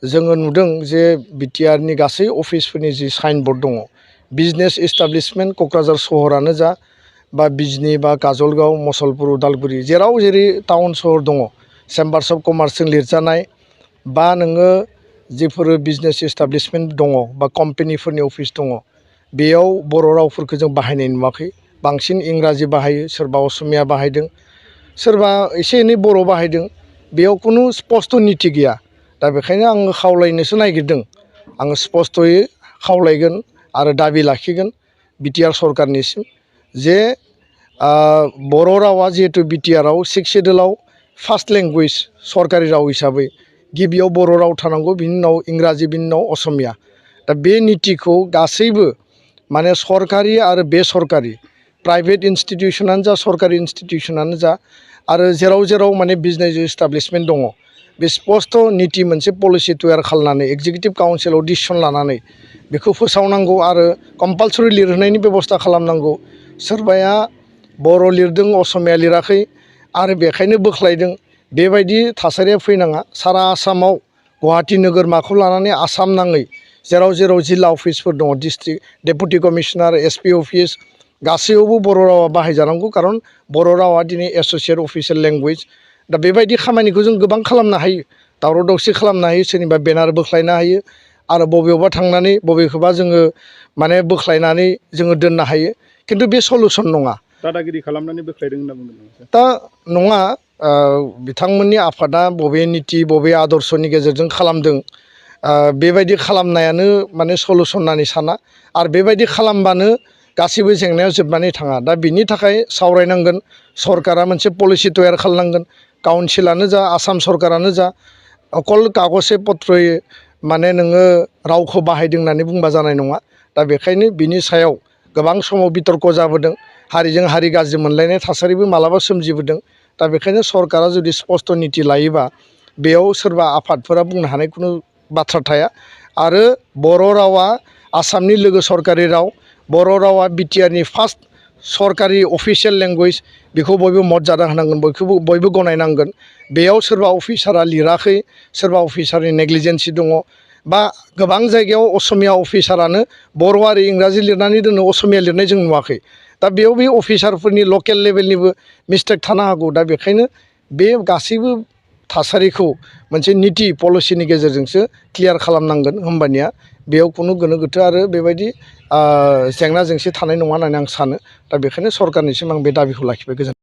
जोङो नुदों जे बिटिआरनि गासै अफिसफोरनि जि साइनबोर्ड दङ बिजनेस एस्टाब्लिशमेन्ट क'क्राझार सहरानो जा बा बिजनी बा काजलगाव मसलपुर उदालगुरि जेराव जेरै टाउन सहर दङ चेम्बार्स अफ कमार्सजों लिरजानाय बा नोङो जिफोर बिजनेस एस्टाब्लिशमेन्ट दङ बा कम्पानिफोरनि अफिस दङ बेयाव बर' रावफोरखौ जों बाहायनाय नुवाखै बांसिन इंराजि बाहायो सोरबा असमिया बाहायदों सोरबा एसे एनै बर' बाहायदों बेयाव खुनु स्पष्ट नीति गैया दा बेखायनो आं खावलायनोसो नागिरदों आं स्पष्टयै खावलायगोन आरो दाबि लाखिगोन बिटिआर सरकारनिसिम जे बर' रावा जिहेतु बिटिआरआव 6 शेड्यूलआव फार्स्ट लेंगुवेज सरकारि राव हिसाबै गिबियाव बर' राव थानांगौ बिनि उनाव इंराजि बिनि उनाव असमिया दा बे नीतिखौ गासैबो माने सरकारि आरो बेसरकारि प्राइभेट इन्स्टिट्यूशनानो जा सरकारि इन्स्टिट्यूशनानो जा आरो जेराव जेराव माने बिजनेस एस्टाब्लिशमेन्ट दङ बे स्पष्ट नीति मोनसे पलिसि तैयार खालामनानै एग्जिकिउटिभ काउन्सिलाव डिसिसन लानानै बेखौ फोसावनांगौ आरो कम्पालसरि लिरहोनायनि बेबस्था खालामनांगौ सोरबाया बर' लिरदों असमिया लिराखै आरो बेखायनो बोख्लायदों बेबायदि थासारिया फैनाङा सारा आसामाव गुवाहाटी नोगोरमाखौ लानानै आसाम नाङै जेराव जेराव जिल्ला अफिसफोर दङ district deputy commissioner SP office गासैयावबो बर' रावा बाहायजानांगौ खारन बर' रावा दिनै एस'सियेट अफिसियेल लेंगुवेज दा बेबायदि खामानिखौ जों गोबां खालामनो हायो दावराव दावसि खालामनो हायो सोरनिबा बेनार बोख्लायनो हायो आरो बबेयावबा थांनानै बबेखौबा जोङो माने बोख्लायनानै जोङो दोननो हायो खिन्थु बे सलुसन नङा दादागिरि खालामनानै बोख्लायदों होनना बुंदों दा नङा बिथांमोननि आफादा बबे नीति बबे आदर्शनि गेजेरजों खालामदों बेबायदि खालामनायानो माने सलुसन होननानै साना आरो बेबायदि खालामबानो गासैबो जेंनाया जोबनानै थाङा दा बिनि थाखाय सावरायनांगोन सरकारा मोनसे पलिसि तैयार खालामनांगोन काउन्सिलानो जा आसाम सरकारानो जा अकल कागजे पत्रयै माने नोङो रावखौ बाहायदों होननानै बुंबा जानाय नङा दा बेखायनो बिनि सायाव गोबां समाव बितर्क जाबोदों हारिजों हारि गाज्रि मोनलायनाय थासारिबो मालाबा सोमजिबोदों दा बेखायनो सरकारा जुदि स्पष्ट नीति लायोबा बेयाव सोरबा आफादफोरा बुंनो हानाय खुनु बाथ्रा थाया आरो बर' रावा आसामनि लोगो सरकारि राव बर' रावा बिटिआरनि फार्स्ट सरकारि अफिसियेल लेंगुवेज बेखौ बयबो मर्यादा होनांगोन बयबो गनायनांगोन बेयाव सोरबा अफिसारा लिराखै सोरबा अफिसारनि नेग्लिजेन्सि दङ बा गोबां जायगायाव असमिया अफिसारानो बर' आरो इंराजि लिरनानै दोनो असमिया लिरनाय जों नुवाखै दा बेयाव बे अफिसारफोरनि लकेल लेभेलनिबो मिस्टेक थानो हागौ दा बेखायनो बे गासैबो थासारिखौ मोनसे नीति पलिसिनि गेजेरजोंसो क्लियार खालामनांगोन होमबानिया बेयाव खुनु गोनो गोथो आरो बेबायदि जेंना जेंसि थानाय नङा होननानै आं सानो दा बेखायनो सरकारनिसिम आं बे दाबिखौ लाखिबाय गोजोन्थों।